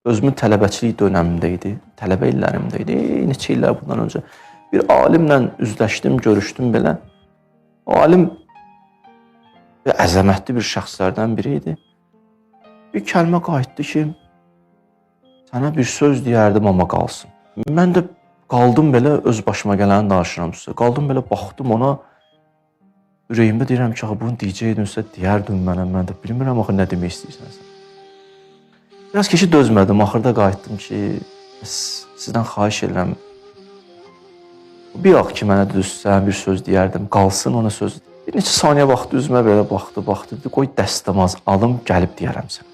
Özümün tələbəçilik dönəmində idi, tələbə illərimdə idi, neçə illər bundan öncə. Bir alimlə üzləşdim, görüşdüm belə. O alim bir əzəmətli bir şəxslərdən biri idi. Bir kəlmə qayıtdı ki, sənə bir söz deyərdim, amma qalsın. Mən də qaldım belə, öz başıma gələni danışıram sizə. Qaldım belə, baxdım ona, ürəyimdə deyirəm ki, axı bunu deyəcəkdimsə, deyərdim mənə, mən də bilmirəm axı nə demək istəyirsən sən. Biraz keçi dözmədim, axırda qayıtdım ki, sizdən xahiş edirəm. Bir vaxt ki, mənə düzsən, bir söz deyərdim, qalsın ona söz. Bir neçə saniyə vaxtı üzümə belə baxdı, baxdı, dedi, qoy dəstəmaz alım, gəlib deyərəm sənə.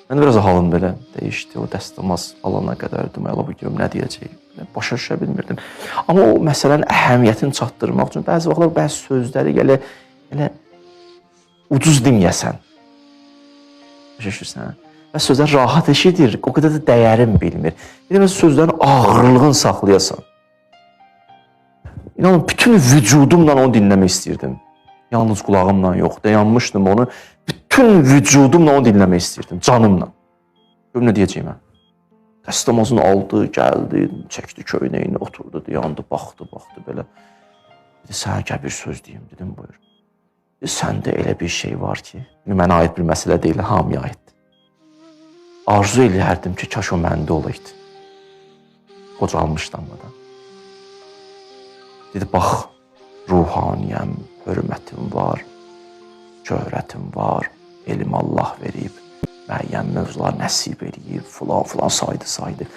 Mən biraz halım belə dəyişdi, o dəstəmaz alana qədər dedim, əla bu görüm nə deyəcək, başa düşə bilmirdim. Amma o məsələnin əhəmiyyətini çatdırmaq üçün bəzi vaxtlar bəzi sözləri elə ucuz deməyəsən. Başa düşürsən? Və sözlər rahat eşidir, o qədər də dəyərin bilmir. Bir də sözlərin ağırlığını saxlayasan. İnanın, bütün vücudumla onu dinləmək istəyirdim. Yalnız qulağımla yox, dayanmışdım onu. Bütün vücudumla onu dinləmək istəyirdim, canımla. Görüm nə deyəcəyim mən. Dəstəmazını aldı, gəldi, çəkdi köynəyini, oturdu, dayandı, baxdı, baxdı belə. Dedi, sənə gəl bir söz deyim, dedim, buyur. Dedi, səndə elə bir şey var ki, mənə aid bir məsələ deyil, hamıya aiddir. Arzu eləyərdim ki, kaş o məndə olaydı. Qocalmışdı amma da. Dedi, bax, ruhaniyəm, hörmətim var, şöhrətim var, elm Allah verib, müəyyən mövzular nəsib eləyib, filan filan saydı, saydı.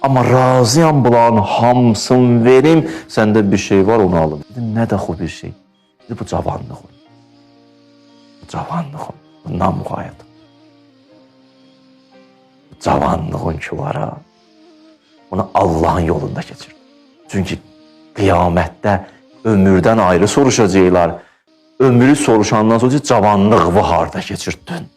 Amma razıyam bunların hamısını verim, səndə bir şey var, onu alım. Dedim, nə də o bir şey? Dedi, bu cavanlığım. Bu cavanlığım, bundan müğayət. Bu cavanlığın ki var ha, onu Allahın yolunda keçirdi. Çünki qiyamətdə ömürdən ayrı soruşacaqlar. Ömrü soruşandan sonra cavanlığı harda keçirdin?